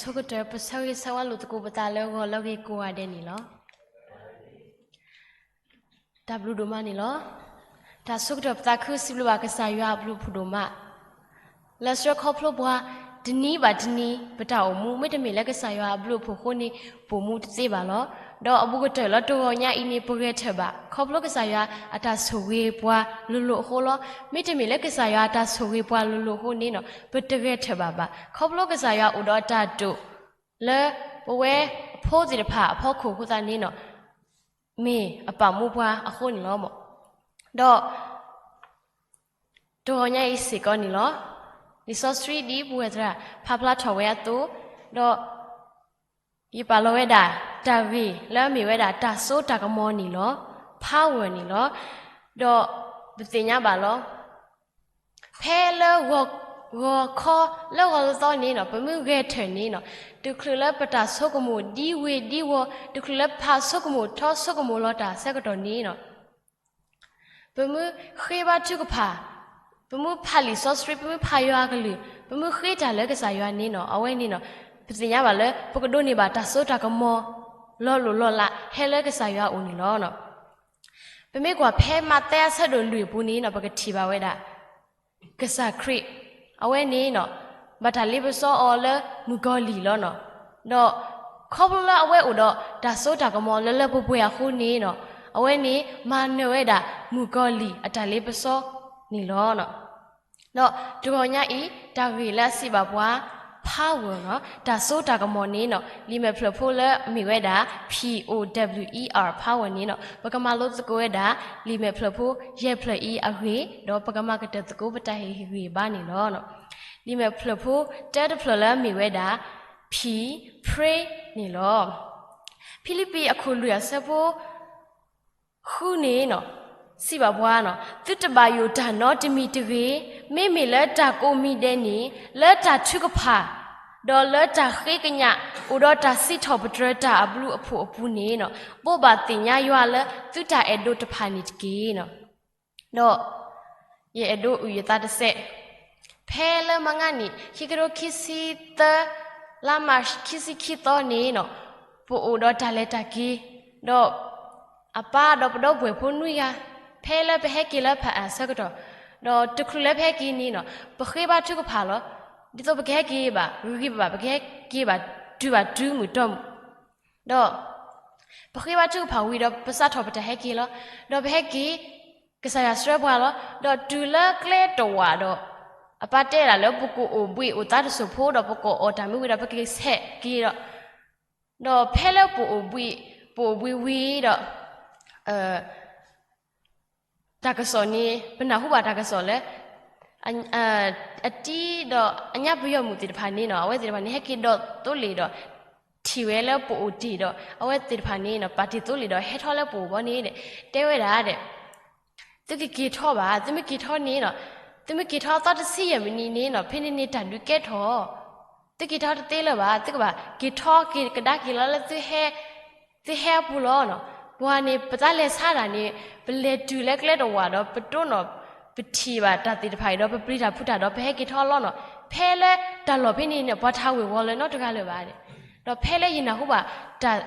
ဆိကတၢၢ် ပဆၢဂ့ၤဆၢဝါလိာ်သကိးပသးလၢဂီၤလၢအဂ့ၤကိးဂၤဒဲးန့ၣ်လီၤ. တၢ်ဘျုးဒိၣ်မးန့ၣ်လီၤ. တၢ်ဆိကတၢၢ်ပသးခု စံးဘျုးဘၣ်ကစၢ်ယွၤအဘျုးအဖှိၣ်ဒိၣ်မး လၢဆှၢခီဖျိပှၤ တနံၤဘၣ်တနံၤ ပတၢ်အိၣ်မူ မ့တမ့ၢ်လၢကစၢ်ယွၤအဘျုးအဖှိၣ်အဃိန့ၣ် ပအိၣ်မူတသ့ဘၣ်လီၤ. ဒီးအဘူးကတၢၢ်လၢတဂီၤညါအံၤန့ၣ် ပဂဲၤထၢၣ်ဘၣ် ခီဖျိကစၢ်ယွၤအတၢ်ဆိၣ်ဂ့ၤပှၤလိၤလိၤအဃိလီၤ. မ့တမ့ၢ်လၢကစၢ်ယွၤအတၢ်ဆိၣ်ဂ့ၤပှၤလိၤလိၤအဃိန့ၣ် ပတဂဲၤထၢၣ်ဘၣ်ဘၣ်. ခီဖျိကစၢ်ယွၤအိၣ်ဒီးအတၢ်တိာ် လၢပဝဲအဖိသ့ၣ်တဖၣ်အဖီခိၣ်အဃိသတးန့ၣ် မ့ၢ်အပာ်မူပှၤအဃိန့ၣ်လီၤ. ဒီး တဂီၤညါအံၤစ့ၢ်ကီးန့ၣ်လီၤ. လံာ်စီဆှံဒ်ပဝဲသရၣ်ဖးဖျါထီၣ်ဝဲအသိး, ဒီး ယပာ်လီၤဝဲဒၣ် တၢ်ဂ့ၢ်လၢအမ့ၢ်ဝဲဒၣ်တၢ်စိတၢ်ကမီၤန့ၣ်လီၤ. Power န့ၣ်လီၤ. ဒီးပသ့ၣ်ညါဘၣ်လီၤ. ဖဲလၢ ဂီၤခီလၢဂီၤသီသီန့ၣ် ပမ့ၢ်ဂဲၤထၢၣ်န့ၣ် တချုးလၢပတၢ်ဆိကမိၣ်ဒ်ဝ့ၤဒ်ဝီၤ, တချုးလၢပဖးဆိကမိၣ်ထီဆိကမိၣ်လီၤတၢ်ဆၢကတီၢ်န့ၣ် ပမ့ၢ်ဃ့ဘါထုကဖၣ်, ပမ့ၢ်ဖးလံာ်စီဆှံ, ပမ့ၢ်ဖးယွၤအကလုၢ်, ပမ့ၢ်ဃ့တၢ်လၢကစၢ်ယွၤန့ၣ် အဝဲန့ၣ် ပသ့ၣ်ညါဘၣ်လၢ ပကဒိးန့ၢ်ဘၣ်တၢ်စိတၢ်ကမီၤ လီၤလိၢ်လီၤလး ဟဲလၢကစၢ်ယွၤအအိၣ်န့ၣ်လီၤ. ပမ့ၢ်ကွၢ်ဖဲမးသဲအဆၢဒိၣ်လွံၢ်အပူၤန့ၣ် ပကထံၣ်ဘၣ်ဝဲဒၣ် ကစၢ်ခရံာ် အဝဲန့ၣ် ဘၣ်တၢ်လ့ပစီအီၤလၢမုၣ်ကီၤလံၢ်လီၤ. ဒီးခီဖျိလၢအဝဲအိၣ်ဒီးတၢ်စိတၢ်ကမီၤလၢလၢပှဲၤပှဲၤအဃိန့ၣ် အဝဲန့ၣ်မၤနၢၤဝဲဒၣ်မုၣ်ကီၤလံၢ်အတၢ်လ့ပစီန့ၣ်လီၤ. ဒီးတဂီၤညါအံၤ တၢ်ဂ့ၢ်လၢအစံးဘၣ်ပှၤ power န့ၣ် တၢ်စိတၢ်ကမီၤန့ၣ် လံာ်မဲာ်ဖျၢၣ်ဖိလၢအမ့ၢ်ဝဲဒၣ် P O W E R power န့ၣ် ပကမၤလိသကိးဝဲဒၣ် လံာ်မဲာ်ဖျၢၣ်ဖိယဲၢ်ဖျၢၣ်အံၤအဂ့ၢ်, ဒီးပကမၤကတၢၢ်သကိးပတၢ်ဟ့ၣ်ဂံၢ်ဘါန့ၣ်လီၤ. လံာ်မဲာ်ဖျၢၣ်ဖိတၢတဖျၢၣ်လၢအမ့ၢ်ဝဲဒၣ် P, pray န့ၣ်လီၤ. ဖံလံးပံၤအခိၣ်လွံၢ်အဆၢဖိ ဃုန့ၣ် စံးဘၣ်ပှၤန့ၣ် သုတဘၣ်ယိၣ်တၢ်နီတမံၤတဂ့ၤ, မ့မ့ၢ်လၢတၢ်ကိးမံၤဒဲးန့ၣ် လၢတၢ်ထုကဖၣ် ဒီးလၢတၢ်ဃ့ကညး အိၣ်ဒီးတၢ်စံးထီၣ်ပတြၢၤတၢ်အဘျုးအဖှိၣ်အပူၤန့ၣ် ဘိးဘၣ်သ့ၣ်ညါယွၤလၢသုတၢ်အဲၣ်ဒိးတဖၣ်န့ၣ်တက့ၢ်. ဒီး ယအဲၣ်ဒိးအုၣ်ယသးတစဲး, ဖဲလၢမဟါနံၤ ခံကထိခံဆံသၢ လါမၢ်ၡး ခံဆံခံသီန့ၣ် ပအိၣ်ဒီးတၢ်လဲၤတၢ်က့ၤ, ဒီးအပၢ်ဒီးပဒီပုၢ်ဝဲၢ်ဖိနွံဂၤ ဖဲလၢပဟဲက့ၤလၢဖၣ်အၣ်အဆၢကတီၢ်, ဒီးတချုးလၢပဟဲက့ၤန့ၣ် ပဃ့ဘါထုကဖၣ်လီၤ. ဒ်သိးပကဟဲက့ၤဘၣ်ဂ့ၤဂ့ၤဘၣ်ဘၣ်, ပကဟဲက့ၤဘၣ်တုၤဘၣ်တုၤမုၢ်တီမုၢ် ဒီး ပဃ့ဘါထုကဖၣ်ဝံၤဒီး ပစးထီၣ်ပတၢ်ဟဲက့ၤလီၤ. ဒီးပဟဲက့ၤ ကစၢ်ယွၤဆှၢပှၤလီၤ. ဒီးတုၤလၢကျဲတဝာ်ဒီး အပၢ်တဲဒၣ်လၢပကအိၣ်ဘှံးအိၣ်သါတစိၢ်ဖိဒီး ပကအီၣ်တၢ်မ့ၢ်ဝံၤဒီး ပကဆဲးက့ၤဒီး, ဒီးဖဲလၢပအိၣ်ဘှံး, ပအိၣ်ဘှံးဝံၤဒီး တၢ်ကစီၣ်န့ၣ် ပနၢ်ဟူဘၣ်တၢ်ကစီၣ်လၢ အတံၤဒီးအညၣ်ပယီၤမုၣ်သ့ၣ်တဖၣ်န့ၣ် အဝဲသ့ၣ်တဖၣ်န့ၣ် ဟဲက့ၤဒီးသိလ့ၣ်ဒီး ထံၣ်ဝဲလၢပအိၣ်တ့ၢ်ဒီး အဝဲသ့ၣ်တဖၣ်န့ၣ် ပာ်တ့ၢ်သိလ့ၣ်ဒီးဟဲထီၣ်လၢပအိၣ်ဘီန့ၣ် တဲဝဲဒၣ်ဒီး သုကက့ၤထီၣ်ဘၣ်, သုမ့ၢ်က့ၤထီၣ်န့ၣ်, သုမ့ၢ်က့ၤထီၣ်သီတဆံယဲၢ်မံးနံးန့ၣ် ဖဲန့ၣ်န့ၣ်တၢ်ဒုးကဲထီၣ်, သုက့ၤထီၣ်တသ့လၢၤဘၣ်, သုကဘၣ်က့ၤထီၣ်က့ၤကဒါက့ၤလီၤလၢ သုဟဲအပူၤလီၤ. ပှၤန့ၣ် ပသးလဲၤဆါတၢ်န့ၣ် ပလဲၤတုၤလၢကျဲတဝာ်ဒီး ပတိၢ်နီၣ် ပထံၣ်ဘၣ်တၢ်သ့ၣ်တဖၣ်အံၤဒီး ပပျံၤတၢ်ဖုးတၢ်ဒီး ပဟဲက့ၤထီၣ်လီၤန့ၣ်, ဖဲလၢတၢ်လီၢ်ဖဲန့ၣ်န့ၣ် ပှၤထးဝ့ၤဝီၤလၢၤနီတဂၤလၢၤဘၣ်. ဒီးဖဲလၢယနၢ်ဟူဘၣ်တၢ်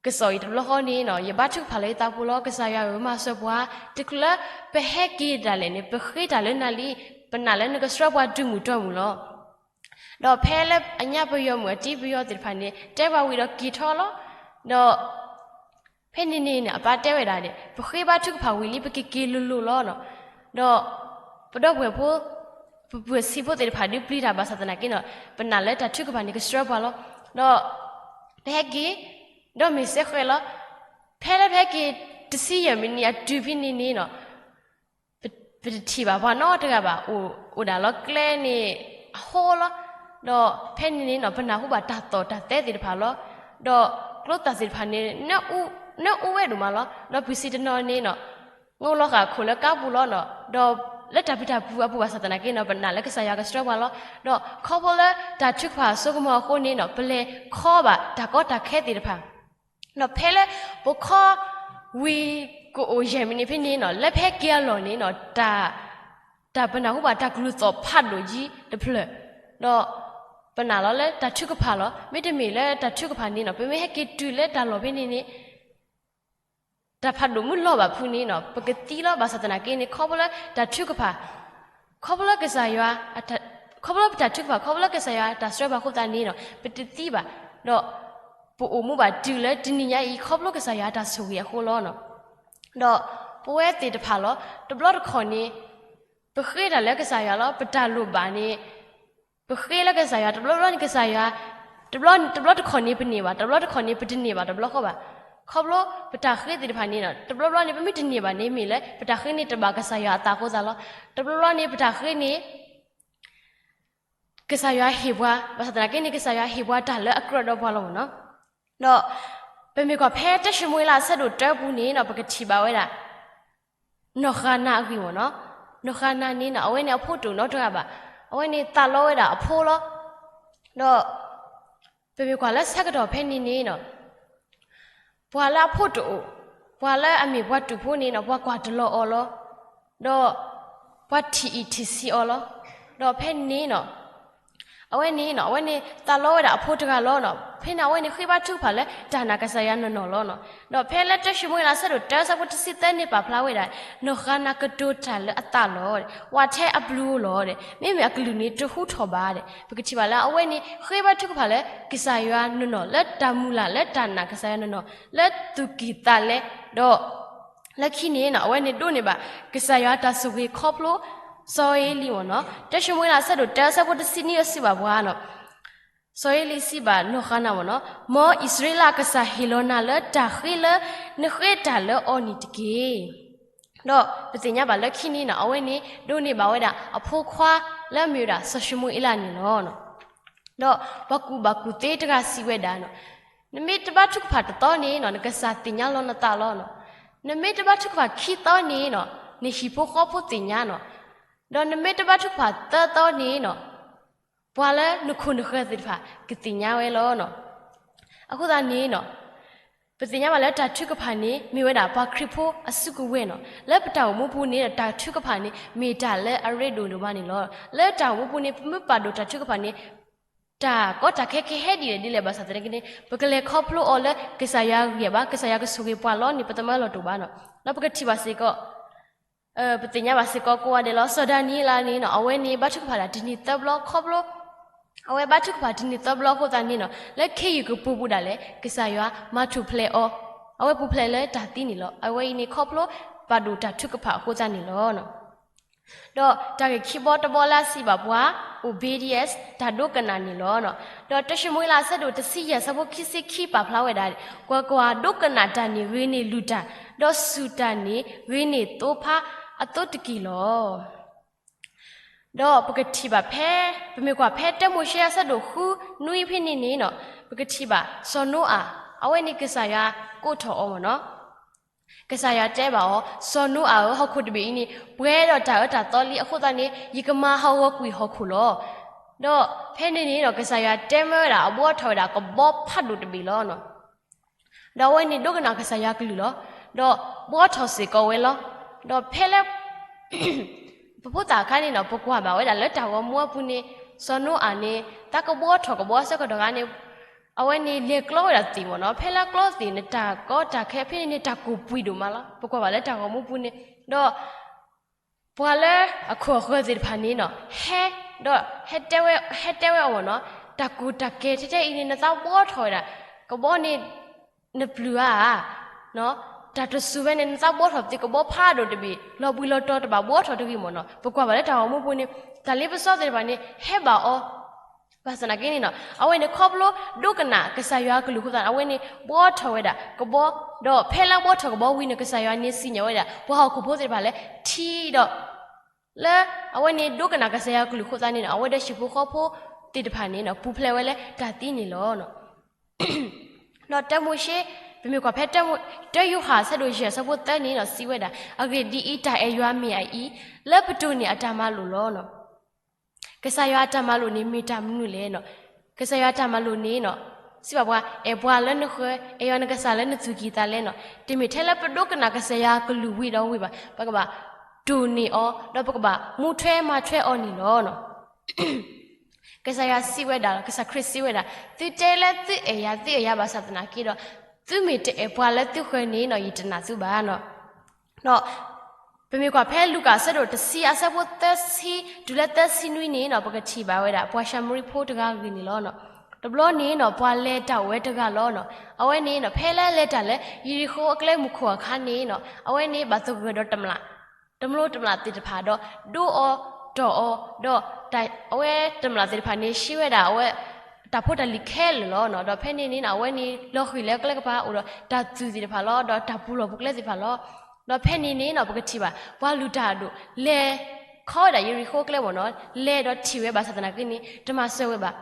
ကစီၣ်အံၤတဘျီဃီန့ၣ် ယဘါထုကဖၣ်လၢယသးပူၤလီၤ, ကစၢ်ယွၤဧၢ မၤစၢၤပှၤ, တချုးလၢပဟဲက့ၤဒၣ်လဲာ်န့ၣ် ပဃ့တၢ်လၢနၤလံ, ပနာ်လၢနကဆှၢပှၤတုၤမုၢ်တီမုၢ်လီၤ. ဒီးဖဲလၢအညၣ်ပယီၤမုၣ်အတံၤပယီၤသ့ၣ်တဖၣ်န့ၣ် တဲပှၤဝံၤဒီးက့ၤထီၣ်လီၤ. ဒီး ဖဲန့ၣ်န့ၣ်န့ၣ် အပၢ်တဲဝဲဒၣ်န့ၣ် ပဃ့ဘါထုကဖၣ်ဝံၤလံ ပကက့ၤလိၤလိၤလီၤန့ၣ်, ဒီးပဒီပုၢ်ဝဲၢ်ဖိ ပပုၢ်ဝဲၢ်ဆံးဖိသ့ၣ်တဖၣ်ဒုးပျံၤတၢ်ဘၣ်ဆၣ်သနာ်က့န့ၣ် ပနာ်လၢတၢ်ထုကဖၣ်န့ၣ် ကဆှၢပှၤလီၤ. ဒီးပဟဲက့ၤ ဒီးမ့ၢ်စဲဃဲၤလီၤ. ဖဲလၢပဟဲက့ၤ တဆံယဲၢ်မံးနံးအတုၤဖဲန့ၣ်န့ၣ်န့ၣ် ပတထံၣ်ဘၣ်ပှၤနီတဂၤဘၣ်, အိၣ်ဒၣ်လီၤကျဲန့ၣ်အဃိလီၤ. ဒီးဖဲန့ၣ်န့ၣ်န့ၣ် ပနၢ်ဟူဘၣ်တၢ်သီၣ်တၢ်သဲသ့ၣ်တဖၣ်လီၤ. ဒီးကျိသၣ်သ့ၣ်တဖၣ်န့ၣ် နၢအူဝဲဒိၣ်မးလီၤ. ဒီးပှၤဆံးတနီၤန့ၣ်န့ၣ် ငိၢ်လီၤဃာ်ခိၣ်လၢကါပူၤလီၤန့ၣ်, ဒီးလၢတၢ်ပျံၤတၢ်ဖုးအပူၤဘၣ်ဆၣ်သနာ်က့န့ၣ် ပနာ်လၢကစၢ်ယွၤကဆှၢပှၤလီၤ. ဒီးခီဖျိလၢတၢ်ထုကဖၣ်အစိကမီၤအဃိန့ၣ်န့ၣ် ပလဲၤခီဘၣ်တၢ်ကီတၢ်ခဲသ့ၣ်တဖၣ် ဒီးဖဲလၢပခီဝံၤကအိၣ်ယဲၢ်မံးနံးဖဲန့ၣ်န့ၣ် လၢပဟဲက့ၤအလီၢ်န့ၣ်န့ၣ် တၢ်ပနၢ်ဟူဘၣ်တၢ်ကလုၢ်သီၣ်ဖးဒိၣ်ယံၤတဖျၢၣ်, ဒီး ပနာ်လီၤလၢတၢ်ထုကဖၣ်လီၤ. မ့တမ့ၢ်လၢတၢ်ထုကဖၣ်န့ၣ်နီၤ ပမ့ၢ်ဟဲက့ၤတုၤလၢတၢ်လီၢ်ဖဲန့ၣ်န့ၣ် တၢ်ဖးဒိၣ်မုၢ်လီၤဘၣ်ဖုန့ၣ်နီၤ ပကသံလီၤ. ဘၣ်ဆၣ်သနာ်က့န့ၣ် ခီဖျိလၢတၢ်ထုကဖၣ်, ခီဖျိလၢကစၢ်ယွၤ, ခီဖျိလၢပတၢ်ထုကဖၣ် ခီဖျိလၢကစၢ်ယွၤတၢ်စၢၤပှၤအဃိသတးန့ၣ်နီၤ ပတသံဘၣ်, ဒီး ပအိၣ်မူဘၣ်တုၤလၢတနံၤညါအံၤ ခီဖျိကစၢ်ယွၤအတၢ်ဆိၣ်ဂ့ၤအဃိလီၤ. ဒီးပဝဲသ့ၣ်တဖၣ်လီၤ တဘျီတခီၣ်န့ၣ် ပဃ့တၢ်လၢကစၢ်ယွၤလီၤ. ပတၢ်လိၣ်ဘၣ်န့ၣ် ပဃ့လၢကစၢ်ယွၤ တဘျီဘျီန့ၣ်ကစၢ်ယွၤ, တဘျီတဘျီတခီၣ်န့ၣ်ပန့ၢ်ဘၣ်, တဘျီတခီၣ်န့ၣ်ပတန့ၢ်ဘၣ်တဘျီဃီဘၣ်. ခီဖျိပတၢ်ဃ့သ့ၣ်တဖၣ်န့ၣ်နီၤ တဘျီဘျီန့ၣ် ပမ့ၢ်တန့ၢ်ဘၣ်န့ၣ် မ့ၢ်လၢပတၢ်ဃ့န့ၣ်တဘၣ်ကစၢ်ယွၤအသးအဃိသတးလီၤ. တဘျီဘျီန့ၣ် ပတၢ်ဃ့န့ၣ် ကစၢ်ယွၤဟ့ၣ်ပှၤ, ဘၣ်ဆၣ်သနာ်က့န့ၣ် ကစၢ်ယွၤဟ့ၣ်ပှၤတၢ်လၢအကြၢးဒီးပှၤလီၤမ့ၢ်နီၤ. ဒီးပမ့ၢ်ကွၢ်ဖဲတၢၡမူၤအ့လးအဆၢဒိၣ်တၢပူၤန့ၣ်နီၤ ပကထံၣ်ဘၣ်ဝဲဒၣ် နီၢ်ဃၤနၤအဂ့ၢ်မ့ၢ်နီၤ. နီၢ်ဃၤနၤန့ၣ်နီၤ အဝဲန့ၣ်အဖိတအိၣ်နီတဂၤဘၣ်. အဝဲန့ၣ်သးလီဝဲဒၣ်အဖိလီၤ. ဒီးပမ့ၢ်ကွၢ်လၢဆၢကတီၢ်ဖဲန့ၣ်န့ၣ်နီၤ ပှၤလၢအဖိတအိၣ်, ပှၤလၢအမ့ၢ်ပှၤတူာ်ဖိန့ၣ်နီၤ ပှၤကွၢ်တလီၤအီၤလီၤ. ဒီးပှၤထံၣ်အံၣ်ထံၣ်ဆံးအီၤလီၤ. ဒီးဖဲန့ၣ်နီၤ အဝဲန့ၣ်နီၤ အဝဲန့ၣ်သးလီဝဲဒၣ်အဖိတဂၤလီၤနီၤ. ဖဲန့ၣ် အဝဲန့ၣ်ဃ့ဘါထုကဖၣ်လၢတၢ်နာ်ကစၢ်ယွၤနီၢ်နီၢ်လီၤနီၤ. ဒီးဖဲလၢတၢၡမူၤအ့လးအဆၢဒိၣ်တၢအဆၢဖိတဆံသၢန့ၣ်ပာ်ဖျါဝဲဒၣ် နီၢ်ဃၤနၤကတိၤတၢ်လၢအသးလီၤ, ဝးထဲအဘျုးဧိၤလီၤ, မ့မ့ၢ်အကလုၢ်န့ၣ်တဟူထီၣ်ဘၣ်. ပကထံၣ်ဘၣ်လၢအဝဲန့ၣ်ဃ့ဘါထုကဖၣ်လၢကစၢ်ယွၤနီၢ်နီၢ် လၢတၢ်မုၢ်လၢ် လၢတၢ်နာ်ကစၢ်ယွၤနီၢ်နီၢ် လၢသူၣ်ကံၢ်သးလဲ, ဒီး လၢခံန့ၣ်နီၤ အဝဲန့ၣ်ဒိးန့ၢ်ဘၣ် ကစၢ်ယွၤတၢ်ဆိၣ်ဂ့ၤခီဖျိ စီၤဧ့လံမ့ၢ်နီၤ. တၢၡမူၤအ့လးအဆၢဒိၣ်တၢအဆၢဖိတဆံနွံအံၤစံးဘၣ်ပှၤနီၤ, စီၤဧ့လံစံးဘၣ်နီၢ်ဃၤနၤမ့ၢ်နီၤ, မ်အံၣ်စရ့လးကစၢ်ဟ့ၣ်လီၤနၤလၢတၢ်ဃ့လၢနဃ့တၢ်လၢအီၤန့ၣ်တက့ၢ်. ဒီးပသ့ၣ်ညါဘၣ်လၢခံန့ၣ်နီၤ အဝဲန့ၣ်ဒိးန့ၢ်ဘၣ်ဝဲဒၣ်အဖိခွါလၢအမ့ၢ်ဝဲဒၣ်စီၤၡမူၤအ့လးန့ၣ်လီၤ. ဒီးပှၤကူၣ်ဘၣ်ကူၣ်သ့တဂၤစံးဝဲဒၣ်နီၤ, နမ့ၢ်တဘါထုကဖၣ်တသီန့ၣ်နီၤ နကစၢ်သ့ၣ်ညါလီၤနသးလီၤနီၤ. နမ့ၢ်တဘါထုကဖၣ်ခံသီန့ၣ်နီၤ နဟံၣ်ဖိဃီဖိသ့ၣ်ညါနီၤ. ဒီးနမ့ၢ်တဘါထုကဖၣ်သၢသီန့ၣ်နီၤ ပှၤလၢနခိၣ်နဃၢၤသ့ၣ်တဖၣ်ကသ့ၣ်ညါဝဲလီၤနီၤ. အဃိသတးန့ၣ်နီၤ ပသ့ၣ်ညါဘၣ်လၢတၢ်ထုကဖၣ်န့ၣ် မ့ၢ်ဝဲဒၣ်ပှၤခရံာ်ဖိအစုကဝဲၤနီၤ. လၢပတၢ်အိၣ်မူပူၤန့ၣ် တၢ်ထုကဖၣ်န့ၣ် မ့ၢ်တၢ်လၢအရ့ဒိၣ်ဒိၣ်မးန့ၣ်လီၤ. လၢတၢ်အိၣ်မူပူၤန့ၣ် ပမ့ၢ်ပာ်ဒိၣ်တၢ်ထုကဖၣ်န့ၣ် တၢ်ကီတၢ်ခဲကဟဲဒ်လဲၣ်ဒ်လဲၣ်ဘၣ်ဆၣ်သနာ်က့န့ၣ် ပကလဲၤခီဖျိအီၤလၢကစၢ်ယွၤအဂံၢ်ဘါ, ကစၢ်ယွၤကဆိၣ်ဂ့ၤပှၤလီၤန့ၣ် ပသမၢလီၤတိာ်ဘၣ်နီၤ. ဒီးပကထံၣ်ဘၣ်စ့ၢ်ကီး ပသ့ၣ်ညါဘၣ်စ့ၢ်ကီးကိးဂၤဒဲးလီၤ. စီၤဒၤနံးယ့လးန့ၣ်နီၤ အဝဲန့ၣ်ဘါထုကဖၣ်ဒၣ်တနံၤသၢဘျီခီဖျိ အဝဲဘါထုကဖၣ်တနံၤသၢဘျီအဃိသတးန့ၣ်နီၤ လၢခ့ယုၢ်ကပူၤပူၤဒၣ်လဲာ် ကစၢ်ယွၤမၤထူၣ်ဖျဲးအီၤ, အဝဲပူၤဖျဲးလၢတၢ်သံန့ၣ်လီၤ. အဝဲအံၤန့ၣ်ခီဖျိပာ်ဒိၣ်တၢ်ထုကဖၣ်အဃိသတးန့ၣ်လီၤ. ဒီးတၢ်ဂ့ၢ်ခံဘီတဘီလၢအစံးဘၣ်ပှၤ obedience တၢ်ဒိကနၣ်န့ၣ်လီၤ. ဒီးတၢၡမူၤအ့လးအဆၢဒိၣ်တဆံယဲၢ်အဆၢဖိခံဆံခံပာ်ဖျါဝဲဒၣ် ကွၢ်ကွၢ်, ဒိကနၣ်တၢ်န့ၣ်ဂ့ၤန့ၢ်လုၢ်တၢ်, ဒီးစူၢ်တၢ်န့ၣ်ဂ့ၤန့ၢ်သိဖါအသိတက့ၢ်လီၤ. ဒီးပကထံၣ်ဘၣ်ဖဲ ပမ့ၢ်ကွၢ်ဖဲတၢမိၤၡ့အဆၢဒိၣ်ဃုနွံဖဲန့ၣ်န့ၣ်နီၤ ပကထံၣ်ဘၣ်စီၤနိအၤ အဝဲန့ၣ်ကစၢ်ယွၤကိးထီၣ်အီၤမ့ၢ်နီၤ. ကစၢ်ယွၤတဲဘၣ်အီၤ, စီၤနိအၤဧၢ, ဟီၣ်ခိၣ်တဘ့ၣ်အံၤန့ၣ် ပှဲၤဒီးတၢ်အၢတၢ်သီလံ, အဃိသတးန့ၣ် ယကမၤဟးဂီၤကွံာ်ဟီၣ်ခိၣ်လီၤ. ဒီးဖဲန့ၣ်န့ၣ်ဒီး ကစၢ်ယွၤတဲမၢဝဲဒၣ် အဘှီထီၣ်ဝဲဒၣ်ကဘီဖးဒိၣ်တဘ့ၣ်လီၤ. ဒီးအဝဲန့ၣ်ဒိကနၣ်ကစၢ်ယွၤကလုၢ်လီၤ. ဒီးဘှီထီၣ်စ့ၢ်ကီးဝဲလီၤ. ဒီးဖဲလၢ ပဖိသၣ်အခါန့ၣ်နီၤ ပကွၢ်ဘၣ်ဝဲဒၣ်လၢတၢ်ဂီၤမူအပူၤန့ၣ် စီၤနိအၤန့ၣ် တၢ်ကဘှီထီၣ်ကဘီအဆၢကတီၢ်ခါန့ၣ် အဝဲန့ၣ်လဲၤကျီဝဲဒၣ်သ့ၣ်မ့ၢ်နီၤ. ဖဲလၢကျီသ့ၣ်န့ၣ် တၢ်ကီတၢ်ခဲဖဲန့ၣ်န့ၣ် တၢ်ကိၢ်ပှံၤဒိၣ်မးလီၤ. ပကွၢ်ဘၣ်လၢတၢ်ဂီၤမူပူၤန့ၣ် ဒီး ပှၤလၢအခိၣ်အဃၢၤသ့ၣ်တဖၣ်န့ၣ်နီၤ ဟဲ ဒီး ဟဲတဲဝဲ ဟဲတဲဝဲအီၤမ့ၢ်နီၤ, တၢ်ကိၢ်တၢ်ကဲထဲထဲအံၤန့ၣ် နသးဘှီထီၣ်ဝဲဒၣ် ကဘီန့ၣ် နပျုၢ်ဧါ တၢ်တစူၢ်ဝဲန့ၣ် နသးဘှီထီၣ်သ့ကဘီဖးဒိၣ်တဘ့ၣ် လီၤဘှံးလီၤတီၤတဘၣ်ဘှီထီၣ်တဂ့ၤမ့ၢ်နီၤ. ပကွၢ်ဘၣ်လၢတၢ်ဂီၤမူပူၤန့ၣ် တၢ်လ့ပစီသ့ၣ်တဖၣ်န့ၣ် ဟဲဘၣ်အီၤ ဘၣ်ဆၣ်သနာ်က့န့ၣ်နီၤ အဝဲန့ၣ်ခီဖျိဒိကနၣ်ကစၢ်ယွၤအကလုၢ်အဃိသတးန့ၣ် အဝဲန့ၣ်ဘှီထီၣ်ဝဲဒၣ်ကဘီ, ဒီးဖဲလၢဘှီထီၣ်ကဘီဝံၤန့ၣ် ကစၢ်ယွၤန့ၣ်စံၣ်ညီၣ်ဝဲဒၣ် ပှၤဟီၣ်ခိၣ်ဖိသ့ၣ်တဖၣ်လၢထံဒီး လၢအဝဲန့ၣ်ဒိကနၣ်ကစၢ်ယွၤအကလုၢ်အဃိသတးန့ၣ်နီၤ အဝဲဒီးဟံၣ်ဖိဃီဖိသ့ၣ်တဖၣ်န့ၣ်နီၤ ပူၤဖျဲးဝဲလၢတၢ်သံန့ၣ်လီၤ. ဒီးတၢမိၤၡ့ ပမ့ၢ်ကွၢ်ဖဲတၢမိၤ တၢယိၤဟၣ်အဆၢဒိၣ်ယဲၢ်အဆၢဖိသၢန့ၣ်နီၤ စံးဝဲဒၣ်, အဂ့ၢ်ဒ်အံၤ, တၢ်အဲၣ်ယွၤမ့ၢ်အအံၤ, လၢပတိၢ်န့ၢ်အတၢ်မၤလိာ်လီၤ. ကစၢ်ယွၤအတၢ်မၤလိာ်န့ၣ် မ့ၢ်တၢ်မနုၤလဲၣ်နီၤ. ကစၢ်ယွၤအတၢ်မၤလိာ်န့ၣ်နီၤ စံးဘၣ်ပှၤ အဲၣ်ပှၤလၢနဃၢၤ, အဲၣ်ယွၤနကစၢ်လၢနသူၣ်ကံၢ်သးလဲနီၤ. တမ့ၢ်ထဲလၢပဒိကနၣ်ကစၢ်ယွၤအကလုၢ်ဝံၤဒီးဝံၤဘၣ်, ပကဘၣ်တိၢ်န့ၢ်အီၤ, ဒီးပကဘၣ်မူထွဲမၤထွဲအီၤန့ၣ်လီၤ. ကစၢ်ယွၤစံးဝဲဒၣ်, ကစၢ်ခရံာ်စံးဝဲဒၣ်, သုတဲလၢသုအဲၣ်ယၤ သုအဲၣ်ယၤဘၣ်ဆၣ်သနာ်က့ဒီး, သုမ့ၢ်တအဲၣ်ပှၤလၢသုဃၢၤန့ၣ်နီၤ ယတနာ်သုဘၣ်နီၤ. ဒီး ပမ့ၢ်ကွၢ်ဖဲလူၤကၣ်အဆၢဒိၣ်တဆံအဆၢဖိသၢဆံ တုၤလၢသၢဆံနွံန့ၣ်နီၤ ပကထံၣ်ဘၣ်ဝဲဒၣ် ပှၤၡၤမရံဖိတဂၤဂ့ၢ်န့ၣ်လီၤ. တဘျီန့ၣ်နီၤ ပှၤလဲၤတၢ်အိၣ်ဝဲတဂၤလီၤ. အဝဲန့ၣ်နီၤ ဖဲလၢလဲၤတၢ်လၢယရံၤဃိအကျဲမုၢ်ခိၣ်အခါန့ၣ်နီၤ အဝဲန့ၣ်ဘၣ်သဂၢၢ်ဒီးတမျၢ် တမျိးတမျၢ်သ့ၣ်တဖၣ်ဒီး ဒိအီၤတီၢ်အီၤဒီး အဝဲတမျၢ်သ့ၣ်တဖၣ်န့ၣ် ရှဲဝဲဒၣ်အဝဲ တၢ်ဖိတၢ်လံၤခဲလၢာ်လီၤ. ဒီးဖဲန့ၣ်န့ၣ်နီၤ အဝဲန့ၣ်လီၤဃံၤလၢကျဲကပၤအိၣ်ဒီးတၢ်သူၣ်သ့ၣ်တဖၣ်လီၤ. ဒီးတၢ်ပူၤလီၢ်ပူၤကျဲသ့ၣ်တဖၣ်လီၤ. ဒီးဖဲန့ၣ်န့ၣ်နီၤ ပကထံၣ်ဘၣ် ပှၤလုၢ်တၢ်အဒိၣ် လဲၤခီဝဲဒၣ်ယရံၤဃိအကျဲမ့ၢ်နီၤ လဲၤဒီးထံၣ်ဝဲဘၣ်ဆၣ်သနာ်က့န့ၣ် တမၤစၢၤဝဲဘၣ်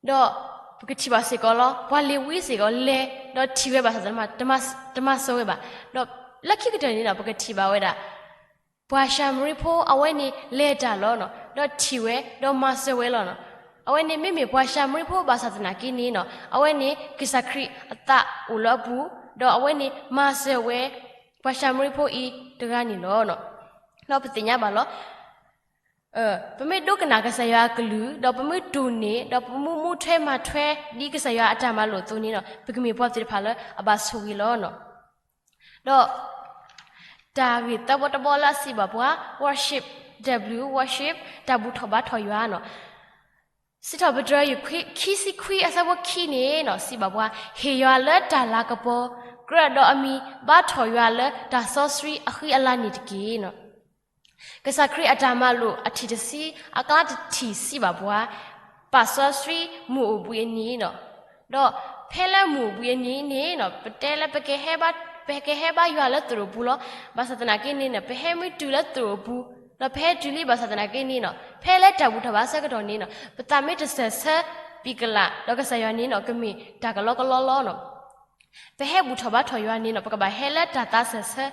ဒီးပကထံၣ်ဘၣ်စ့ၢ်ကီးလီၤ ပှၤလ့ၤဝံစ့ၢ်ကီးလဲၤ ဒီးထံၣ်ဝဲဘၣ်ဆၣ် တမၤစၢၤဝဲဘၣ်. ဒီးလၢခံကတၢၢ်န့ၣ်နီၤ ပကထံၣ်ဘၣ်ဝဲဒၣ် ပှၤၡၤမရံဖိအဝဲန့ၣ်လဲၤတၢ်လီၤနီၤ ဒီးထံၣ်ဝဲ ဒီးမၤစၢၤဝဲလီၤနီၤ. အဝဲန့ၣ်မ့မ့ၢ်ပှၤၡၤမရံဖိဘၣ်ဆၣ်သနာ်က့န့ၣ်နီၤ အဝဲန့ၣ်ကစၢ်ခရံာ်အသးအိၣ်လၢအပူၤ ဒီးအဝဲန့ၣ်မၤစၢၤဝဲ ပှၤၡၤမရံဖိအံၤတဂၤန့ၣ်လီၤ. ဒီးပသ့ၣ်ညါဘၣ်လီၤ ပမ့ၢ်ဒိကနၣ်ကစၢ်ယွၤအကလုၢ် ဒီးပမ့ၢ်တိၢ်န့ၢ် ဒီးပမ့ၢ်မူထွဲမၤထွဲ ဒ်ကစၢ်ယွၤအတၢ်မၤလိာ်အသိးန့ၣ်နီၤ ပကမ့ၢ်ပှၤသ့ၣ်တဖၣ်လၢအဘၣ်ဆိၣ်ဂ့ၤလီၤ. ဒီးတၢ်ဂ့ၢ်သၢဘီတဘီလၢအစံးဘၣ်ပှၤ worship, W worship တၢ်ဘူၣ်ထီၣ်ဘါထီၣ်ယွၤနီၤ. စံးထီၣ်ပတြၢၤ ခံဆံခွံအဆၢဖိခံန့ၣ်နီၤ စံးဘၣ်ပှၤ ဟ့ၣ်ယွၤလၢတၢ်လၤကပီၤ ကြၢးဒီးအမံၤ ဘါထီၣ်ယွၤလၢတၢ်စီဆှံအဃံအလၤန့ၣ်တက့ၢ်နီၤ. ကစၢ်ခရံာ်အတၢ်မၤလိာ်အထံၣ်တဆံ အကျါတထံၣ်စံးဘၣ်ပှၤ ပာ်စီဆှံမုၢ်အိၣ်ဘှံးအနံၤနီၤ. ဒီးဖဲလၢမုၢ်အိၣ်ဘှံးအနံၤန့ၣ်နီၤ ပတဲလၢပကဟဲဘါယွၤလၢသရိာ်ပူၤလီၤ. ဘၣ်ဆၣ်သနာ်က့န့ၣ်နီၤ ပဟဲမ့ၢ်တုၤလၢသရိာ်ပူၤ ဒီးပဟဲတုၤလံဘၣ်ဆၣ်သနာ်က့န့ၣ်နီၤ ဖဲလၢတၢ်ဘူၣ်ထီၣ်ဘါဆၢကတီၢ်န့ၣ်နီၤ ပသးမ့ၢ်တစၢၢ်ဆၢပံာ်ကလး ဒီးကစၢ်ယွၤန့ၣ်နီၤ ကမ့ၢ်တၢ်ကလီကလီလီၤနီၤ. ပဟဲဘူၣ်ထီၣ်ဘါထီၣ်ယွၤန့ၣ်နီၤ ပကဘၣ်ဟဲလၢတၢ်သးစၢၢ်ဆၢ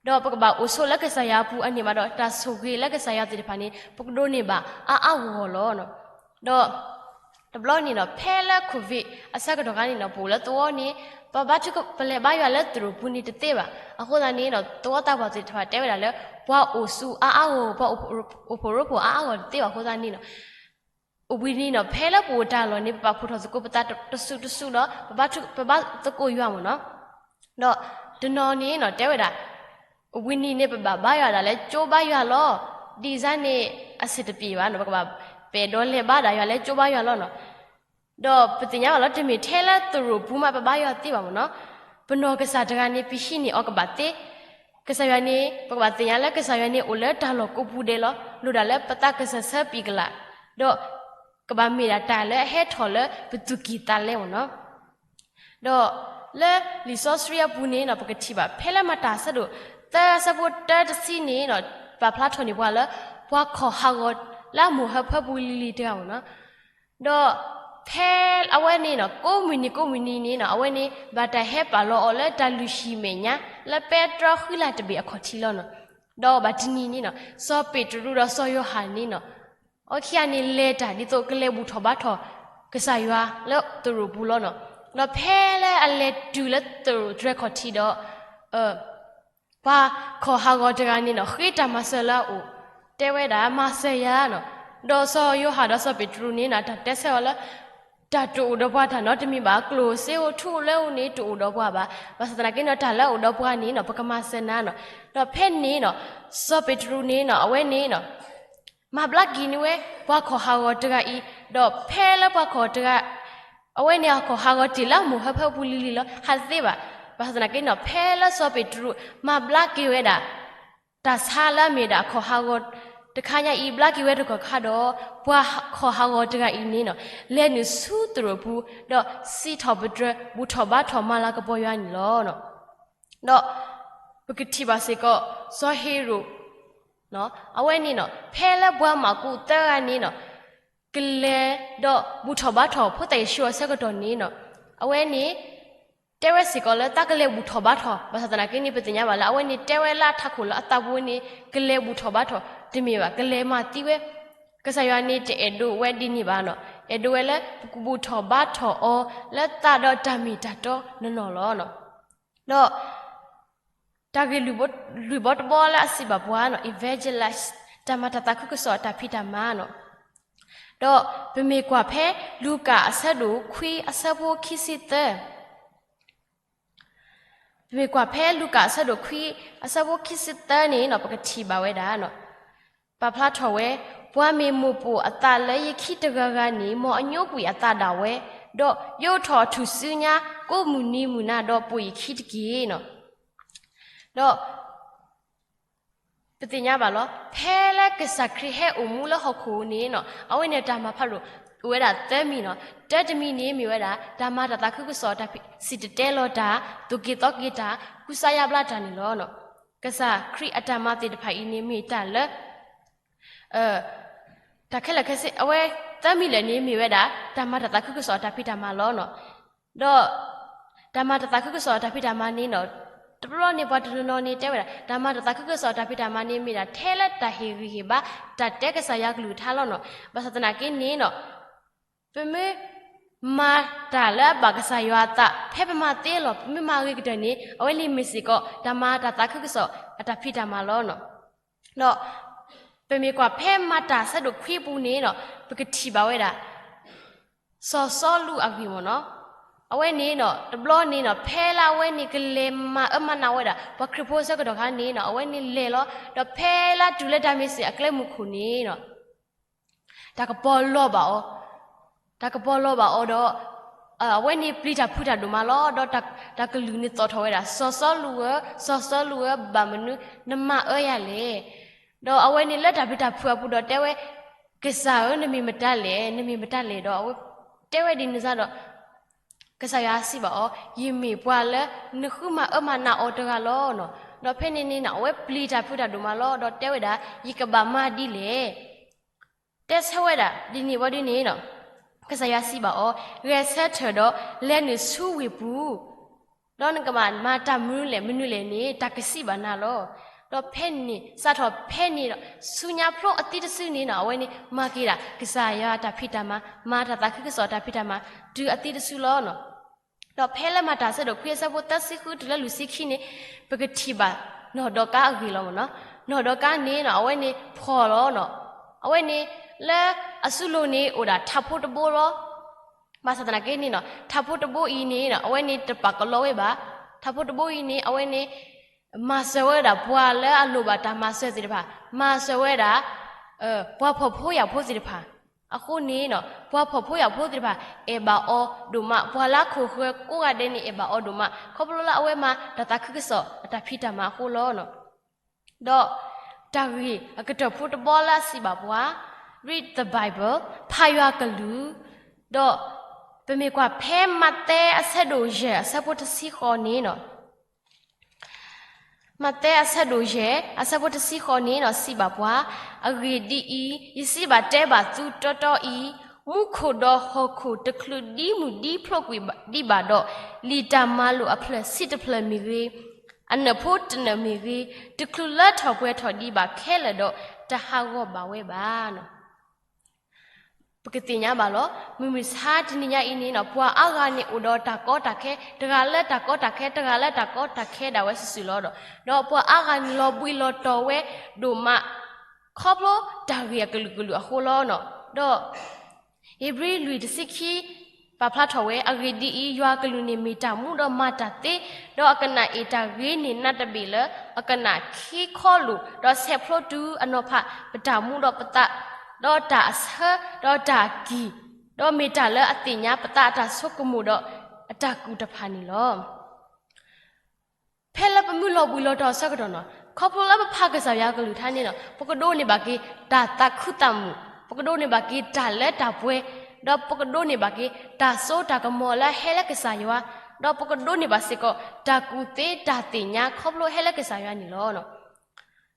ဒီးပကဘၣ်အိၣ်ဆိးလၢကစၢ်ယွၤအပူၤအန့ၣ်ဘၣ်ဒီး တၢ်ဆိၣ်ဂ့ၤလၢကစၢ်ယွၤသ့ၣ်တဖၣ်န့ၣ် ပကဒိးန့ၢ်ဘၣ်အါအါဂီၢ်ဂီၢ်လီၤ. ဒီးတဘျီန့ၣ်နီၤ ဖဲလၢ COVID အဆၢကတီၢ်ခါန့ၣ်နီၤ ပအိၣ်လၢသဝီန့ၣ် ပဘါထုက ပလဲၤဘါယွၤလၢသရိာ်ပူၤန့ၣ်တသ့ဘၣ်. အဃိသတးန့ၣ်နီၤ သဝီသးပှၢ်သ့ၣ်တဖၣ်တဲဝဲဒၣ်လၢ ပှၤအိၣ်ဆူအါအါဂီၢ်ဂီၢ် ပှၤအိၣ်ဖှိၣ်ရိဖှိၣ်အါအါဂီၢ်တသ့ဘၣ်အဃိသတးန့ၣ်နီၤ အိၣ်ဘှံးနံၤနီၤ ဖဲလၢပအိၣ်တၢ်လီၢ်န့ၣ် ပပာ်ဖှိၣ်ထီၣ်သကိးပသးတစူးတစူးဒီး ပဘါထု ပဘါသကိးယွၤမ့ၢ်နီၤ. ဒီးတနီၤန့ၣ်နီၤ တဲဝဲဒၣ် အိၣ်ဘှံးနံၤန့ၣ် ပဘၣ်ဘါယွၤဒၣ်လၢကၠိဘါယွၤလီၤ. ဒ်န့ၣ်အဆင်တပြေဘၣ်နီၤ ပကဘၣ်ပဲာ်ဒီးလဲၤဘါဒၣ်ယွၤလၢကၠိဘါယွၤလီၤနီၤ. ဒီးပသ့ၣ်ညါဘၣ်လီၤ တမ့ၢ်ထဲလၢသရိာ်ပူၤမး ပဘါယွၤသ့ဘၣ်မ့ၢ်နီၤ. ပနီၢ်ကစၢ်တဂၤန့ၣ် ပဟံးန့ၢ်အီၤကဘၣ်သ့ ကစၢ်ယွၤန့ၣ် ပကဘၣ်သ့ၣ်ညါလၢကစၢ်ယွၤန့ၣ်အိၣ်လၢတၢ်လီၢ်ကိးပူၤဒဲးလီၤ. လိၣ်ဒၣ်လၢပသးကစၢၢ်ဆၢပံာ်ကလး ဒီးကဘၣ်မ့ၢ်ဒၣ်တၢ်လၢအဟဲထီၣ်လၢပသူၣ်ကံၢ်သးလဲမ့ၢ်နီၤ. ဒီးလၢလံာ်စီဆှံအပူၤန့ၣ်နီၤ ပကထံၣ်ဘၣ် ဖဲလၢမၤတၢ်အဆၢဒိၣ်သၢ အဆၢဖိတၢ တဆံန့ၣ်နီၤ ပာ်ဖျါထီၣ်န့ၢ်ပှၤလၢ ပှၤခီၣ်ဟးဂီၤလၢအမိၢ်ဟၢဖၢပူၤလံၤလံၤတဂၤမ့ၢ်နီၤ. ဒီးဖဲအဝဲန့ၣ်နီၤ ကိးမုၢ်နံၤကိးမုၢ်နံၤန့ၣ်နီၤ အဝဲန့ၣ် ဘၣ်တၢ်ဟဲပာ်လီၤအီၤလၢတၢ်လုၢ်ဟံၣ်မဲာ်ညါ လၢပဲတြီဃံလၤတဘ့ၣ်အခီၣ်ထံးလီၤနီၤ. ဒီးဘၣ်တနံၤန့ၣ်နီၤ စီၤပ့းတရူးဒီးစီၤယိၤဟၣ်န့ၣ်နီၤ အဝဲခံဂၤန့ၣ် လဲၤတၢ်ဒ်သိးကလဲၤဘူၣ်ထီၣ်ဘါထီၣ်ကစၢ်ယွၤလၢသရိာ်ပူၤလီၤနီၤ. ဒီးဖဲလၢအလဲၤတုၤလၢသရိာ်တြဲၤခီၣ်ထံးဒီး ပှၤခီၣ်ဟးဂီၤတဂၤန့ၣ်နီၤ ဃ့တၢ်မၤစၢၤလၢအအိၣ် တဲဝဲဒၣ် မၤစၢၤယၤနီၤ. ဒီးစီၤယိၤဟၣ်ဒီးစီၤပ့းတရူးန့ၣ်နီၤ တၢ်တဲဆၢအီၤလၢ တၢ်တအိၣ်ဒီးပှၤတၢ်နီတမံၤဘၣ်, ကျိၣ်စ့ဧိၤထူလၢဧိၤန့ၣ် တအိၣ်ဒီးပှၤဘၣ်. ဘၣ်ဆၣ်သနာ်က့နီၤ တၢ်လၢအအိၣ်ဒီးပှၤန့ၣ်နီၤ ပကမၤစၢၤနၤနီၤ. ဒီးဖဲန့ၣ်နီၤ စီၤပ့းတရူးန့ၣ်နီၤ အဝဲန့ၣ်နီၤ မၤဘျါက့ၤန့ၢ်ဝဲ ပှၤခီၣ်ဟးဂီၤတဂၤအံၤ, ဒီးဖဲလၢပှၤခီၣ်တဂၤ အဝဲန့ၣ်အခီၣ်ဟးဂီၤတ့ၢ်လၢအမိၢ်ဟၢဖၢပူၤလံၤလံၤလီၤ ဟးတသ့ဘၣ်. ဘၣ်ဆၣ်သနာ်က့နီၤ ဖဲလၢစီၤပ့းတရူး မၤဘျါက့ၤဝဲဒၣ် တၢ်ဆါလၢအမ့ၢ်ဒၣ်အခီၣ်ဟးဂီၤတခါညါအံၤ ဘျါက့ၤဝဲတကီၢ်ခါဒီး ပှၤခီၣ်ဟးဂီၤတဂၤအံၤန့ၣ်နီၤ လဲၤနုာ်ဆူသရိာ်ပူၤ ဒီးစံးထီၣ်ပတြၢၤ ဘူၣ်ထီၣ်ဘါထီၣ်မၤလၤကပီၤယွၤန့ၣ်လီၤ. ဒီးပကထံၣ်ဘၣ်စ့ၢ်ကီး စီၤဟ့ၤရိာ် အဝဲန့ၣ်နီၤ ဖဲလၢပှၤမၢ်ကူးသၢဂၤန့ၣ်နီၤ ကလဲၤဒီးဘူၣ်ထီၣ်ဘါထီၣ်ဖိသၣ်ယ့ၣ်ၡူးအဆၢကတီၢ်န့ၣ်နီၤ အဝဲန့ၣ် တဲဝဲစ့ၢ်ကီးလၢသးကလဲၤဘူၣ်ထီၣ်ဘါထီၣ်, ဘၣ်ဆၣ်သနာ်က့န့ၣ် ပသ့ၣ်ညါဘၣ်လၢ အဝဲန့ၣ်တဲဝဲလၢအထးခိၣ်လၢအသးပူၤန့ၣ် ကလဲၤဘူၣ်ထီၣ်ဘါထီၣ်တမ့ၢ်ဘၣ်, ကလဲၤမၤသံဝဲ, ကစၢ်ယွၤန့ၣ်တအဲၣ်ဒိးဝဲဒ်န့ၣ်ဘၣ်နီၤ, အဲၣ်ဒိးဝဲလၢ ပကဘူၣ်ထီၣ်ဘါထီၣ်အီၤ လၢသးဒီးတၢ်မ့ၢ်တၢ်တီနီၢ်နီၢ်လီၤ. ဒီး တၢ်ဂ့ၢ်လွံၢ်ဘီတဘီလၢအစံးဘၣ်ပှၤနီၤ evangelist တၢ်မၤတၢ်သးခုကစီၣ်အတၢ်ဖံးတၢ်မၤနီၤ. ဒီးပမ့ၢ်ကွၢ်ဖဲလူၤကၣ်အဆၢဒိၣ်ခွံအဆၢဖိခံဆံသၢ, ပမ့ၢ်ကွၢ်ဖဲလူၤကၣ်အဆၢဒိၣ်ခွံအဆၢဖိခံဆံသၢန့ၣ်နီၤ ပကထံၣ်ဘၣ်ဝဲဒၣ် ပာ်ဖျါထီၣ်ဝဲ, ပှၤမ့ၢ်မိၣ်ပိာ်အသးလၢယခံတဂၤဂၤန့ၣ် မ်အညိကွံာ်အသးဒၣ်ဝဲ, ဒီးယအိးထီၣ်အထူၣ်စုညါ ကိးမုၢ်နံၤမုၢ်နၤ ဒီးပိာ်ယခံတက့ၢ်နီၤ. ဒီး ပသ့ၣ်ညါဘၣ်လီၤ, ဖဲလၢကစၢ်ခရံာ်ဟဲအိၣ်မူလၢဟီၣ်ခိၣ်န့ၣ်နီၤ အဝဲန့ၣ်တၢ်မၤဖးဒိၣ် အိၣ်ဝဲဒၣ်သၢမံၤနီၤ. တၢတမံၤန့ၣ်မ့ၢ်ဝဲဒၣ် တၢ်မၤတၢ်သးခုကစီၣ်တၢ်ဖံး စံၣ်တဲၤတဲလီၤတၢ်, သူၣ်က့ၤသီက့ၤတၢ်, ကူစါယါဘျါတၢ်န့ၣ်လီၤ. ကစၢ်ခရံာ်အတၢ်မၤသ့ၣ်တဖၣ်အံၤန့ၣ်မ့ၢ်တၢ်လၢ တၢ်ခဲလၢာ်ခဲဆ့ အဝဲသၢမံၤလၢာ်န့ၣ်မ့ၢ်ဝဲဒၣ် တၢ်မၤတၢ်သးခုကစီၣ်အတၢ်ဖံးတၢ်မၤလီၤနီၤ. ဒီး တၢ်မၤတၢ်သးခုကစီၣ်အတၢ်ဖံးတၢ်မၤန့ၣ်နီၤ တဘျီန့ၣ်ပှၤတနီၤနီၤန့ၣ်တဲဝဲဒၣ် တၢ်မၤတၢ်သးခုကစီၣ်အတၢ်ဖံးတၢ်မၤန့ၣ်မ့ၢ်ဒၣ်ထဲလၢတၢ်ဟ့ၣ်ဂံၢ်ဟ့ၣ်ဘါ တၢ်တဲကစၢ်ယွၤကလုၢ်ကထါလီၤနီၤ. ဘၣ်ဆၣ်သနာ်က့န့ၣ်နီၤ ပမ့ၢ်မၤတၢ်လၢအဘၣ်ကစၢ်ယွၤအသး ဖဲပမၤသ့လီၤ ပမ့ၢ်မၤဂ့ၤကတၢၢ်န့ၣ် အဝဲန့ၣ်မ့ၢ်စ့ၢ်ကီး တၢ်မၤတၢ်သးခုကစီၣ်အတၢ်ဖံးတၢ်မၤလီၤနီၤ. ဒီး ပမ့ၢ်ကွၢ်ဖဲမၤတၢ်အဆၢဒိၣ်ခွံအပူၤန့ၣ်နီၤ ပကထံၣ်ဘၣ်ဝဲဒၣ် စီၤစီလူးအဂ့ၢ်မ့ၢ်နီၤ. အဝဲန့ၣ်နီၤ တဘျီန့ၣ်နီၤ ဖဲလၢအဝဲန့ၣ်ကလဲၤမၤအၢမၤနးဝဲဒၣ် ပှၤခရံာ်ဖိအဆၢကတီၢ်ခါန့ၣ်နီၤ အဝဲန့ၣ်လဲၤလီၤ ဒီးဖဲလၢတုၤလၢတၢ်မ့ၢ်စ့ၢ်အကျဲမုၢ်ခိၣ်န့ၣ်နီၤ တၢ်ကပီၤလီၤဘၣ်အီၤ, တၢ်ကပီၤလီၤဘၣ်အီၤဒီး အဝဲန့ၣ်ပျံၤတၢ်ဖုးတၢ်ဒိၣ်မးလီၤ. ဒီးတၢ်ကလုၢ်န့ၣ်သီၣ်ထီၣ်ဝဲဒၣ် စီၤစီလူးဧၢ, စီၤစီလူးဧၢ, ဘၣ်မနုၤနမၤအၢယၤလဲၣ်. ဒီးအဝဲန့ၣ်လၢတၢ်ပျံၤတၢ်ဖုးအပူၤဒီးတဲဝဲ, ကစၢ်ဧၢ, နမ့ၢ်မတၤလဲၣ်, နမ့ၢ်မတၤလဲၣ်ဒီး အဝဲတဲဝဲဒ်န့ၣ်စ့ၢ်ဒီး ကစၢ်ယွၤစံးဘၣ်အီၤ, ယမ့ၢ်ပှၤလၢနဃုမၤအၢမၤနးအီၤတဂၤလီၤ. ဒီးဖဲန့ၣ်န့ၣ်နီၤ အဝဲပျံၤတၢ်ဖုးတၢ်ဒိၣ်မးလီၤ. ဒီးတဲဝဲဒၣ်, ယကဘၣ်မၤဒ်လဲၣ်. တဲဆၢဝဲဒၣ်ဒ်န့ၣ်ဝံၤဒ်န့ၣ်နီၤ ကစၢ်ယွၤစံးဘၣ်အီၤ, ဂဲၤဆၢထၢၣ်ဒီးလဲၤနုာ်ဆူဝ့ၢ်ပူၤ, ဒီးနကဘၣ်မၤတၢ်မနုၤလဲၣ်မနုၤလဲၣ်န့ၣ် တၢ်ကစံးဘၣ်နၤလီၤ. ဒီးဖဲန့ၣ် စးထီၣ်ဖဲန့ၣ်ဒီး ဆူညါဖျိအသံတစုန့ၣ်နီၤ အဝဲန့ၣ်မၤက့ၤဒၣ် ကစၢ်ယွၤတၢ်ဖံးတၢ်မၤ, မၤတၢ်သးခုကစီၣ်တၢ်ဖံးတၢ်မၤ တုၤအသံတစုလီၤနီၤ. ဒီးဖဲလၢမၤတၢ်အဆၢဒိၣ်ခွံအဆၢဖိသၢဆံဃုတုၤလၢလွံၢ်ဆံခံန့ၣ် ပကထံၣ်ဘၣ်နီၢ်ဒီကါအဂ့ၢ်လီၤမ့ၢ်နီၤ. နီၢ်ဒီကါန့ၣ်နီၤ အဝဲန့ၣ်ဖှီၣ်လီၤနီၤ. အဝဲန့ၣ် လၢအစုလိၤန့ၣ်အိၣ်ဒၣ်ထးဖိတဘိလီၤ. ဘၣ်ဆၣ်သနာ်က့န့ၣ်နီၤ ထးဖိတဘိအံၤန့ၣ်နီၤ အဝဲန့ၣ်တပာ်ကလီဝဲဘၣ်. ထးဖိတဘိအံၤန့ၣ် အဝဲန့ၣ် မၤစၢၤဝဲဒၣ်ပှၤလၢအလိၣ်ဘၣ်တၢ်မၤစၢၤသ့ၣ်တဖၣ်, မၤစၢၤဝဲဒၣ် ပှၤဖှီၣ်ဖိယာ်ဖိသ့ၣ်တဖၣ်. အဃိန့ၣ်နီၤ ပှၤဖှီၣ်ဖိယာ်ဖိသ့ၣ်တဖၣ် အဲၣ်ဘၣ်အီၤဒိၣ်မး, ပှၤလၢအခိၣ်ဃၢၤကိးဂၤဒဲးန့ၣ် အဲၣ်ဘၣ်အီၤဒိၣ်မး ခီဖျိလၢအဝဲမၤတၢ်သးခုကစီၣ်အတၢ်ဖံးတၢ်မၤအဃိလီၤ. ဒီးတၢ်ဂ့ၢ်အကတၢၢ်ဖိတဘီလၢအစံးဘၣ်ပှၤ Read the Bible, ဖးယွၤကလုၢ်, ဒီးပမ့ၢ်ကွၢ်ဖဲမးသဲအဆၢဒိၣ်ယဲၢ်အဆၢဖိတဆံဃိးန့ၣ်နီၤ မးသဲအဆၢဒိၣ်ယဲၢ် အဆၢဖိတဆံဃိးန့ၣ်နီၤ စံးဘၣ်ပှၤ, အဂ့ၢ်ဒ်အံၤ, ယစံးဘၣ်တဲဘၣ်သုတီတီအံၤ, မူခိၣ်ဒီးဟီၣ်ခိၣ်တချုးဒံမုၢ်ဒံဖျိးကွံာ်ဒံးဘၣ်ဒီး, လံာ်တၢ်မၤလိာ်အဖျၢၣ်ဆံတဖျၢၣ်မ့ၢ်ဂ့ၤ, အနၢၣ်ဖိတနၢၣ်မ့ၢ်ဂ့ၤ, တချုးလၢထီၣ်ပှဲၤထီၣ်ဒံးဘၣ်ခဲလၢာ်ဒီး, တဟးဂီၤဘၣ်ဝဲဘၣ်. ပကသ့ၣ်ညါဘၣ်လီၤ. မုၢ်မဆါတနံၤညါအံၤန့ၣ်နီၤ ပှၤအါဂၤန့ၣ်အိၣ်ဒီးတၢ်ကီတၢ်ခဲ, တဂၤလၢတၢ်ကီတၢ်ခဲ, တဂၤလၢတၢ်ကီတၢ်ခဲဒၣ်ဝဲစုာ်စုာ်လီၤဒီး, ဒီးပှၤအါဂၤန့ၣ်လီၤဘှံးလီၤတီၤဝဲဒိၣ်မး ခီဖျိတၢ်ဂ့ၢ်အကလုာ်ကလုာ်အဃိလီၤနီၤ. ဒီးဧ့ၤဘြံၤလွံၢ်တဆံခံ ပာ်ဖျါထီၣ်ဝဲ, အဂ့ၢ်ဒ်အံၤ, ယွၤအကလူးန့ၣ်မ့ၢ်တၢ်မူဒီးမၤတၢ်သ့, ဒီးအကနၣ်အ့ၣ်တၢ်ဂ့ၤန့ၢ်နးတဘ့ၣ်လၢ အကနၣ်ခံခီလိာ်, ဒီးဆဲးဖျိတုၤအနီၤဖး ပတၢ်မူဒီးပသး, ဒီးတၢ်အဆၢ, ဒီးတၢ်ကံၢ်, ဒီးမ့ၢ်တၢ်လၢအသ့ၣ်ညါပသးအတၢ်ဆိကမိၣ်ဒီးအတၢ်ကူၣ်တဖၣ်န့ၣ်လီၤ. ဖဲလၢပမ့ၢ်လီၤဘှံးလီၤတီၤအဆၢကတီၢ်နီၤ, ခီဖျိလၢပဖးကစၢ်ယွၤကလုၢ်ကထါန့ၣ်နီၤ, ပကဒိးန့ၢ်ဘၣ်က့ၤတၢ်သးခုသးမုာ်, ပကဒိးန့ၢ်ဘၣ်က့ၤတၢ်လၢတၢ်ပှဲၤ, ဒီးပကဒိးန့ၢ်ဘၣ်က့ၤတၢ်စိတၢ်ကမီၤလၢဟဲလၢကစၢ်ယွၤ, ဒီးပကဒိးန့ၢ်ဘၣ်စ့ၢ်ကီး တၢ်ကူၣ်သ့တၢ်သ့ၣ်ညါခီဖျိဟဲလၢကစၢ်ယွၤန့ၣ်လီၤ.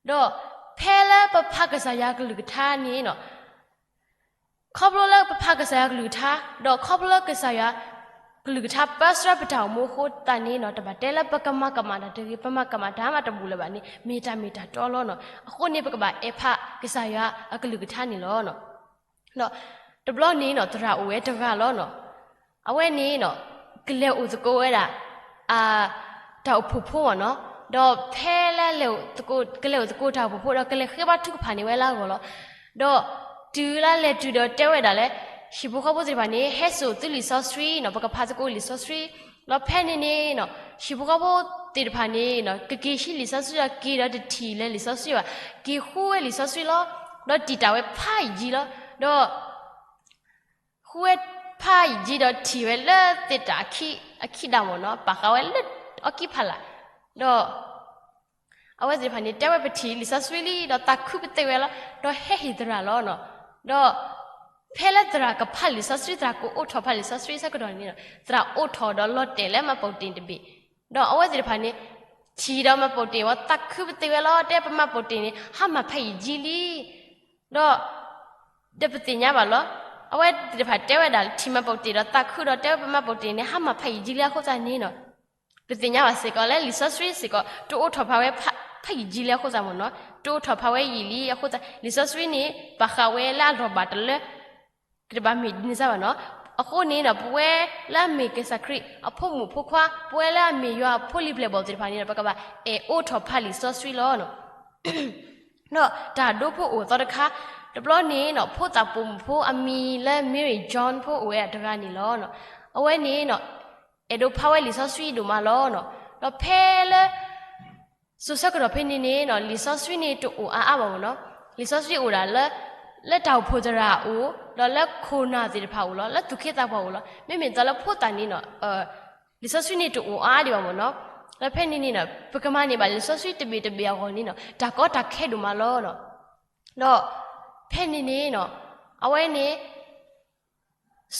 ဒီးဖဲလၢပဖးကစၢ်ယွၤကလုၢ်ကထါန့ၣ်နီၤ, ခီဖျိလၢပဖးကစၢ်ယွၤကလုၢ်ကထါ, ဒီးခီဖျိလၢကစၢ်ယွၤကလုၢ်ကထါပၢဆှၢပတၢ်အိၣ်မူအဃိသတးန့ၣ်နီၤ, တဘၣ်တဲလၢပကမၤကမၣ်တၢ်တဂ့ၤ, ပမၤကမၣ်တၢ်မးတဘူၣ်လၢၤဘၣ်န့ၣ် မ့ၢ်တၢ်မ့ၢ်တၢ်တီလီၤနီၤ. အဃိန့ၣ် ပကဘၣ်အဲၣ်ဖးကစၢ်ယွၤအကလုၢ်ကထါန့ၣ်လီၤ. ဒီးတဘျီန့ၣ်နီၤ သရၣ်အိၣ်ဝဲတဂၤလီၤနီၤ. အဝဲန့ၣ်နီၤ ကလဲၤအိၣ်သကိးဝဲဒၣ် အ တၢ်အိၣ်ဖှိၣ်ဖိမ့ၢ်နီၤ. ဒီးဖဲလၢလဲၤအိၣ်သကိး ကလဲၤအိၣ်သကိးတၢ်အိၣ်ဖှိၣ်ဖိဒီး ကလဲၤဃ့ဘါထုကဖၣ်န့ၢ်ဝဲလၢအဂီၢ်လီၤ. ဒီး တုၤလၢလဲၤတုၤဒီးတဲဝဲဒၣ်လၢ ဟံၣ်ဖိဃီဖိသ့ၣ်တဖၣ်န့ၣ် ဟဲစိာ်သုလံာ်စီဆှံနီၤ, ပကဖးသကိးလံာ်စီဆှံ, ဒီးဖဲန့ၣ်န့ၣ်နီၤ ဟံၣ်ဖိဃီဖိသ့ၣ်တဖၣ်န့ၣ်နီၤ ကက့ၤဟံးလံာ်စီဆှံဒီး က့ၤဒီးတထံၣ်လၢလံာ်စီဆှံဘၣ်, က့ၤဃုဝဲလံာ်စီဆှံလီၤ, ဒီးတံာ်တာ်ဝဲဖးယံာ်လီၤ, ဒီး ဃုဝဲဖးယံာ်ဒီးထံၣ်ဝဲလၢသ့ၣ်တၢ်အခံဒၣ်မ့ၢ်နီၤ, ပာ်ဃာ်ဝဲလၢအီကံဖးလၢ်, ဒီး အဝဲသ့ၣ်တဖၣ်န့ၣ် တဲဝဲပထံၣ်လံာ်စီဆှံလံ ဒီးသးခုပသ့ၣ်ဝဲလီၤ, ဒီးဟဲဟ့ၣ်သရၣ်လီၤနီၤ, ဒီး ဖဲလၢသရၣ်ကဖးလံာ်စီဆှံ သရၣ်ကအိးထီၣ်ဖးလံာ်စီဆှံဆၢကတီၢ်န့ၣ်နီၤ သရၣ်အိးထီၣ်ဒီးလီၤတဲာ်လၢမၤပီၣ်တ့ၢ်တဘ့ၣ်, ဒီးအဝဲသ့ၣ်တဖၣ်န့ၣ် ထံၣ်ဒီးမၤပီၣ်တ့ၢ်ဝဲသးခုပသ့ၣ်ဝဲလီၤ, တဲပမၤပီၣ်တ့ၢ်န့ၣ် ဟါမၢ်ဖးယံာ်ယံာ်လံ ဒီး ဒီးပသ့ၣ်ညါဘၣ်လီၤ. အဝဲသ့ၣ်တဖၣ်တဲဝဲဒၣ် ထံၣ်မၤပီၣ်တ့ၢ်ဒီးသးခုဒီး တဲဝဲပမၤပီၣ်တ့ၢ်န့ၣ် ဟါမၢ်ဖးယံာ်ယံာ်လံအဃိသတးန့ၣ်နီၤ, ပသ့ၣ်ညါဘၣ်စ့ၢ်ကီးလၢလံာ်စီဆှံစ့ၢ်ကီး တအိးထီၣ်ဖးဝဲဖးယံာ်ယံာ်လံအဃိသတးမ့ၢ်နီၤ, တအိးထီၣ်ဖးဝဲယံာ်လံအဃိသတး လံာ်စီဆှံန့ၣ် ပာ်ဃာ်ဝဲလၢအလီၢ်ဘၣ်တလၢ ကတဘၣ်မ့ၢ်ဒ်န့ၣ်စ့ၢ်ဘၣ်နီၤ. အဃိန့ၣ်နီၤ ပဝဲလၢအမ့ၢ်ကစၢ်ခရံာ်အဖိမုၣ်ဖိခွါ ပဝဲလၢအမ့ၢ်ယွၤအဖိလံၤပျဲၢ်ဘီၣ်သ့ၣ်တဖၣ်န့ၣ်ဒီး ပကဘၣ်အဲၣ်အိးထီၣ်ဖးလံာ်စီဆှံလီၤ. ဒီးတၢ်ဒိဖိအိၣ်သီတခါ, တဘျီန့ၣ်နီၤ ဖိသၣ်ပိာ်မုၣ်ဖိအမံၤလၢ Mary John ဖိအိၣ်ဝဲဒၣ်တဂၤန့ၣ်လီၤ. အဝဲန့ၣ်နီၤ အဲၣ်ဒိးဖးဝဲလံာ်စီဆှံဒိၣ်မးလီၤနီၤ. ဒီးဖဲလၢ စိၤဆၢကတီၢ်ဖဲန့ၣ်န့ၣ်နီၤ လံာ်စီဆှံန့ၣ်တအိၣ်အါအါဘၣ်မ့ၢ်နီၤ. လံာ်စီဆှံအိၣ်ဒၣ်လၢ လၢတၢ်အိၣ်ဖှိၣ်သရၣ်အအိၣ်, ဒီးလၢခိၣ်နၢ်သ့ၣ်တဖၣ်အအိၣ်လီၤ, လၢသူၣ်က့သးပှၢ်အအိၣ်လီၤ. မ့မ့ၢ်သိးလၢဖိသၣ်န့ၣ်နီၤ လံာ်စီဆှံန့ၣ်တအိၣ်အါဒံးဘၣ်မ့ၢ်နီၤ. ဒီးဖဲန့ၣ်န့ၣ်နီၤ ပကမၤန့ၢ်ဘၣ်လံာ်စီဆှံတဘ့ၣ်တဘ့ၣ်အဂီၢ်န့ၣ်နီၤ တၢ်ကီတၢ်ခဲဒိၣ်မးလီၤနီၤ. ဒီးဖဲန့ၣ်န့ၣ်နီၤ အဝဲန့ၣ်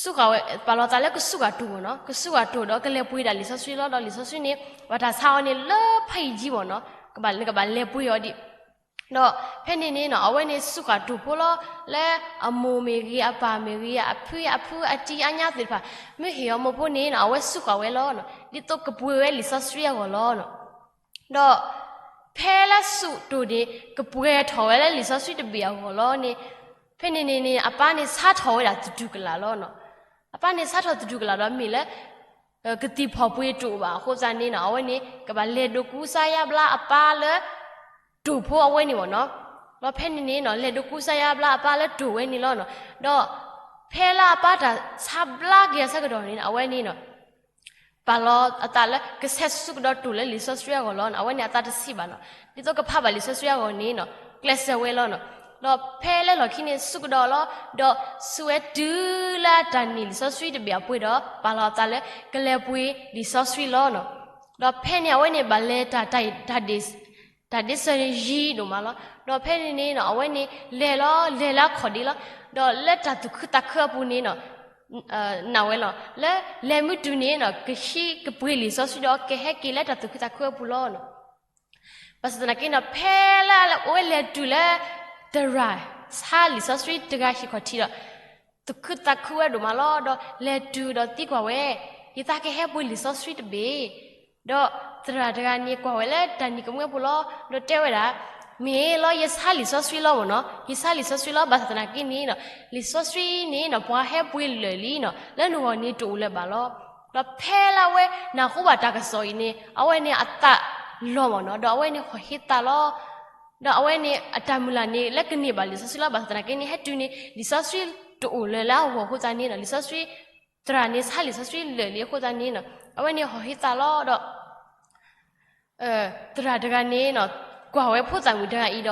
စူးဃာ်ဝဲ ပာ်လီၤသးလၢကစူးဃာ်တိၢ်မ့ၢ်နီၤ, ကစူးဃာ်တိၢ်ဒီးကလဲၤပှ့ၤဒၣ်လံာ်စီဆှံလီၤ. ဒီးလံာ်စီဆှံန့ၣ် ဘၣ်တၢ်ဆါအီၤန့ၣ်လၢဖးယံာ်ယံာ်မ့ၢ်နီၤ, ကဘၣ် နကဘၣ်လဲၤပှ့ၤအီၤဒံး. ဒီးဖဲန့ၣ်န့ၣ်နီၤ အဝဲန့ၣ်စူးဃာ်တိၢ်ဖိလီၤ, လၢအမိၢ်မ့ၢ်ဂ့ၤ အပၢ်မ့ၢ်ဂ့ၤ အဖုအဖုအတံၤအညါသ့ၣ်တဖၣ် မ့ၢ်ဟ့ၣ်အီၤမိၢ်ဖိန့ၣ်နီၤ အဝဲစူးဃာ်ဝဲလီၤ. ဒ်သိးကပှ့ၤဝဲလံာ်စီဆှံအဂီၢ်လီၤ. ဒီးဖဲလၢစူးတိၢ်န့ၣ် ကပှဲၤထီၣ်ဝဲလၢလံာ်စီဆှံတဘ့ၣ်အဂီၢ်လီၤန့ၣ်, ဖဲန့ၣ်န့ၣ်န့ၣ် အပၢ်န့ၣ်ဆါထီၣ်ဝဲဒၣ်သတူၢ်ကလာ်လီၤ. အပၢ်န့ၣ်ဆါထီၣ်သတူၢ်ကလာ်ဒီးမ့ၢ်လၢ ကသံၣ်ဖီၣ်ပှ့ၤတအိၣ်ဘၣ်အဃိသတးန့ၣ်နီၤ အဝဲန့ၣ် ကဘၣ်လဲၤဒိးကူစါယါဘျါအပၢ်လၢ တိၢ်ဖိအဝဲန့ၣ်မ့ၢ်နီၤ. ဒီးဖဲန့ၣ်န့ၣ်နီၤ လဲၤဒိးကူစါယါဘျါအပၢ်လၢတိၢ်ဝဲန့ၣ်လီၤ. ဒီးဖဲလၢအပၢ်တၢ်ဆါဘျါက့ၤအဆၢကတီၢ်န့ၣ် အဝဲန့ၣ်နီၤ ပာ်လီၤအသးလၢကဆဲးစူးကဒီးတိၢ်လၢလံာ်စီဆှံအဂီၢ်လီၤ. အဝဲန့ၣ်အသးတဆံးဘၣ်နီၤ. ဒ်သိးကဖးဘၣ်လံာ်စီဆှံအဂီၢ်န့ၣ်နီၤ ကျဲးစၢးဝဲလီၤနီၤ. ဒီးဖဲလၢလီၢ်ခံန့ၣ်စူးကဒီးလီၤ. ဒီးစူးဝဲတုၤလၢအတၢ်န့ၢ်လံာ်စီဆှံတဘ့ၣ်အပှဲၤဒီး ပာ်လီၤအသးလၢကလဲၤပှ့ၤလံာ်စီဆှံလီၤနီၤ. ဒီးဖဲန့ၣ်အဝဲန့ၣ်ဘၣ်လဲၤတၢ် တၢ်ဒ့ၣ် တၢ်ဒ့စၢၤန့ၣ်ယံာ်ဒိၣ်မးလီၤ. ဒီးဖဲန့ၣ်န့ၣ်နီၤ အဝဲန့ၣ်လဲၤလီၤ လဲၤလၢအခီၣ်ဒ့လီၤ. ဒီးလၢတၢ်သူၣ်ခုသးခုအပူၤန့ၣ်နီၤ နာ်ဝဲလီၤ လၢလဲၤမုၢ်တုၤန့ၣ်နီၤ ကဟံးကပှ့ၤလံာ်စီဆှံဒီးကဟဲက့ၤလၢတၢ်သူၣ်ခုသးခုအပူၤလီၤ. ဘၣ်ဆၣ်သနာ်က့နီၤ ဖဲလၢအဝဲလဲၤတုၤလၢ သရၣ်ဆါလံာ်စီဆှံတဂၤဟံၣ်ခီၣ်ထံးဒီး သူၣ်ခုသးခုဝဲဒိၣ်မးလီၤ. ဒီးလဲၤတုၤဒီးသံကွၢ်ဝဲ ယသးကဟဲပှ့ၤလံာ်စီဆှံတဘ့ၣ်. ဒီးသရၣ်တဂၤန့ၣ်ကွၢ်ဝဲလၢတၢ်နံၤကမှဲပူၤလီၤ. ဒီးတဲဝဲဒၣ် မ့ၢ်လီၤ ယဆါလံာ်စီဆှံလီၤမ့ၢ်နီၤ, ယဆါလံာ်စီဆှံလီၤ. ဘၣ်ဆၣ်သနာ်က့န့ၣ်နီၤ လံာ်စီဆှံန့ၣ်နီၤ ပှၤဟဲပှ့ၤလၢာ်လံနီၤ လၢနဂီၢ်န့ၣ်တအိၣ်လၢၤဘၣ်လီၤ. ဒီးဖဲလၢအဝဲနၢ်ဟူဘၣ်တၢ်ကစီၣ်အံၤန့ၣ် အဝဲန့ၣ်အသးလီၤမ့ၢ်နီၤ ဒီးအဝဲန့ၣ်ဟီၣ်ဟ့သးလီၤ. ဒီးအဝဲန့ၣ်အတၢ်မုၢ်လၢ်န့ၣ် လၢကန့ၢ်ဘၣ်လံာ်စီဆှံလီၤ. ဘၣ်ဆၣ်သနာ်က့န့ၣ် ဟဲတုၤန့ၣ် လံာ်စီဆှံတအိၣ်လၢၤလၢအဂီၢ်အဃိသတးန့ၣ်နီၤ လံာ်စီဆှံ သရၣ်န့ၣ်ဆါလံာ်စီဆှံလၢာ်လံအဃိသတးန့ၣ်နီၤ အဝဲန့ၣ်ဟီၣ်ဟ့သးလီၤ. ဒီး သရၣ်တဂၤန့ၣ်နီၤ ကွၢ်ဝဲဖိသၣ်မုၣ်တဂၤအံၤဒီး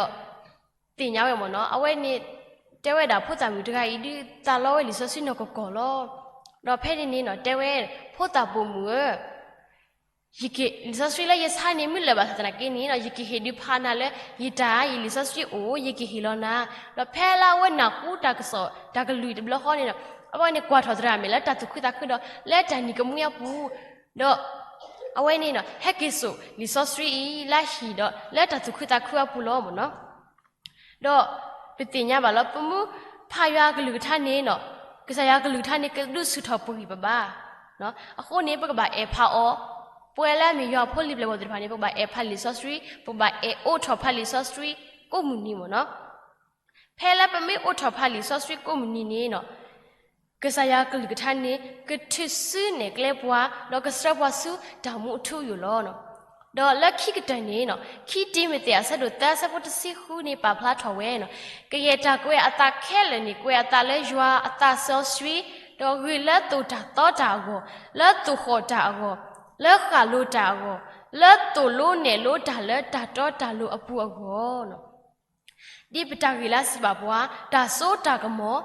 သ့ၣ်ညါဝဲမ့ၢ်နီၤ အဝဲန့ၣ် တဲဝဲဒၣ်ဖိသၣ်မုၣ်တဂၤအံၤဒုးသးလီဝဲလံာ်စီဆှံနီၢ်ကီၢ်ကီၢ်လီၤ. ဒီးဖဲန့ၣ်န့ၣ်နီၤ တဲဝဲ ဖိသၣ်ပိာ်မုၣ်ဧၢ ယက့ၤ လံာ်စီဆှံလၢယဆါန့ၣ်မ့ၢ်လၢာ်ဘၣ်ဆၣ်သနာ်က့န့ၣ်နီၤ ယကဟ့ၣ်ဒုးဖးနၤလၢ ယတၢ် ယလံာ်စီဆှံအိၣ် ယကဟ့ၣ်လီၤနၤ. ဒီးဖဲလၢအဝဲနၢ်ဟူတၢ်ကစီၣ် တၢ်ကလုၢ်တဘျီဃီန့ၣ်နီၤ အဝဲန့ၣ်ကွၢ်ထီၣ်သရၣ်မဲာ်လၢတၢ်သူၣ်ခုသးခုဒီး လၢတၢ်နံၤကမှံအပူၤ ဒီး အဝဲန့ၣ်နီၤ ဟဲက့ၤစိာ်လံာ်စီဆှံအံၤလၢဟံၣ်ဒီး လၢတၢ်သူၣ်ခုသးခုအပူၤလီၤမ့ၢ်နီၤ. ဒီးပသ့ၣ်ညါဘၣ်လၢ ပမ့ၢ်ဖးယွၤအကလုၢ်ကထါန့ၣ်နီၤ ကစၢ်ယွၤအကလုၢ်ကထါန့ၣ် ကဒုးဆူၣ်ထီၣ်ပဂံၢ်ပဘါ. အဃိန့ၣ် ပကဘၣ်အဲၣ်ဖးအီၤ, ပဝဲလၢအမ့ၢ်ယွၤအဖိလံၤပျဲၢ်ဘီၣ်သ့ၣ်တဖၣ်န့ၣ် ပကဘၣ်အဲၣ်ဖးလံာ်စီဆှံ, ပကဘၣ်အဲၣ်အိးထီၣ်ဖးလံာ်စီဆှံကိးမုၢ်နံၤမ့ၢ်နီၤ. ဖဲလၢပမ့ၢ်အိးထီၣ်ဖးလံာ်စီဆှံကိးမုၢ်နံၤန့ၣ်နီၤ ကစၢ်ယွၤအကလုၢ်ကထါန့ၣ် ကထုးစုနဲၣ်ကျဲပှၤ ဒီးကဆှၢပှၤဆူတၢ်မူအထူအယိာ်လီၤ. ဒီးလၢခံကတၢၢ်န့ၣ်, ခံတံၤမသ့းအဆၢဒိၣ်သၢအဆၢဖိတဆံဃုန့ၣ် ပာ်ဖျါထီၣ်ဝဲန့ၣ်, ကယဲၢ်တၢ်ကွဲးအသးခဲလၢာ်န့ၣ် ကွဲးအသးလၢယွၤအသးစီဆှံ, ဒီးဂ့ၤလၢသိၣ်တၢ်သီတၢ်အဂီၢ်, လၢသိၣ်ဃီၣ်တၢ်အဂီၢ်, လၢဃၣ်လိၤတၢ်အဂီၢ်, လၢသိၣ်လိနဲၣ်လိတၢ်လၢတၢ်တီတၢ်လိၤအပူၤအဂီၢ်. ဒ်ပတၢ်ဂ့ၢ်လၢစံးဘၣ်ပှၤ, တၢ်စိတၢ်ကမီၤ,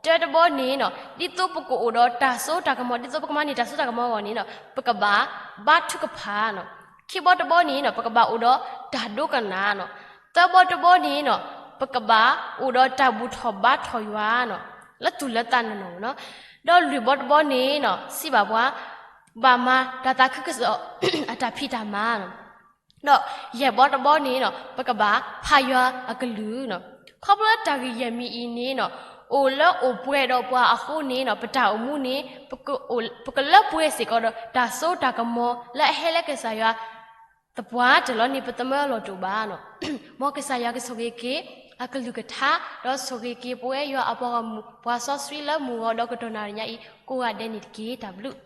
တၢတဘီန့ၣ်, ဒ်သိးပကအိၣ်ဒီးတၢ်စိတၢ်ကမီၤ, ဒ်သိးပကမၤန့ၢ်တၢ်စိတၢ်ကမီၤအဂီၢ်န့ၣ်, ပကဘၣ်ဘါထုကဖၣ်န့ၣ်. ခံဘီတဘီန့ၣ်, ပကဘၣ်အိၣ်ဒီးတၢ်ဒိကနၣ်န့ၣ်. သၢဘီတဘီန့ၣ်, ပကဘၣ်အိၣ်ဒီးတၢ်ဘူၣ်ထီၣ်ဘါထီၣ်ယွၤန့ၣ်, လၢသူၣ်လၢသးန့ၣ်လီၤ. ဒီးလွံၢ်ဘီတဘီန့ၣ်, စံးဘၣ်ပှၤ, ဘၣ်မၤတၢ်သးခုကစီၣ်အတၢ်ဖံးတၢ်မၤန့ၣ်. ဒီးယဲၢ်ဘီတဘီန့ၣ်, ပကဘၣ်ဖးယွၤအကလုၢ်န့ၣ်. ခီဖျိလၢတၢ်ဂ့ၢ်ယဲၢ်မံၤအံၤန့ၣ်, အိၣ်လၢအိၣ်ပှဲၤဒီးပှၤအဃိန့ၣ်, ပတၢ်အိၣ်မူန့ၣ်, ပကလၢပှဲၤစ့ၢ်ကီးဒီးတၢ်စိတၢ်ကမီၤ လၢအဟဲလၢကစၢ်ယွၤသပှၢ်တၢၢ်လီၤန့ၣ် ပသမၢလီၤတိာ်ဘၣ်န့ၣ်. မ်ကစၢ်ယွၤကဆိၣ်ဂ့ၤက့ၤအကလုၢ်ကထါ, ဒီးဆိၣ်ဂ့ၤက့ၤပဝဲယွၤအပှၤဂီၢ်မုၢ်ပှၤစီဆှံလၢမုၢ်ဂီၤဒီးကတီၢ်နၣ်ရံၣ်ညါအံၤ ကိးဂၤဒဲးန့ၣ်တက့ၢ်. တၢ်ဘျုး